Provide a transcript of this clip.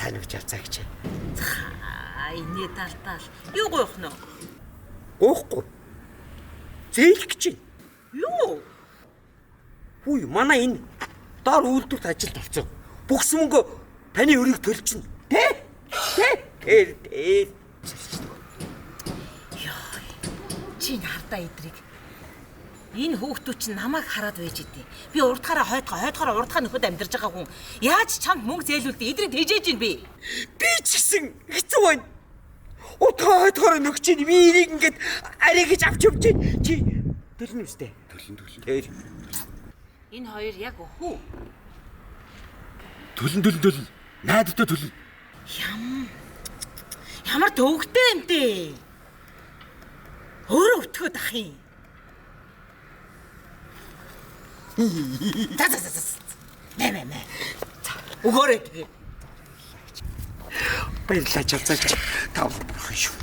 Сайн уу жавцаагч. Аа, инээ талдаал. Юу гуйх нөө? Гоохгүй. Зээлэх гэж байна. Юу? Хүй, манай энэ доор үйлдвэрт ажилд орсон. Бүхс мөнгө таны өрийг төлчихнө. Тэ? Тэ? Тэр тэр. Йой. Чи энэ хардаа идрийг. Энэ хүүхдүүд чинь намайг хараад байж идэв. Би урдгаараа хойдгоо, хойдгоороо урдгаа нөхөд амьдарч байгаа хүн. Яаж чамд мөнгө зээлүүлдэг? Эдрийг тэжээж ин би. Би ч гэсэн хэцүү байна. Утгаа хойдохоор нөхч чинь би энийг ингээд арай гэж авч явж чинь. Чи төлнө үстэй. Төлөн төлөн. Тэр. Энэ хоёр яг өхүү. Төлөн төлөн төлөн. Найдтай төлөн. Ям. Ямар төвөгтэй юм бэ? Өөрөө өвтгөөд ах юм. За за за за. Мэ мэ мэ. За, өгөөрэй тэгээ. Баярлалаа жавцаагч. Та бурхан шүү.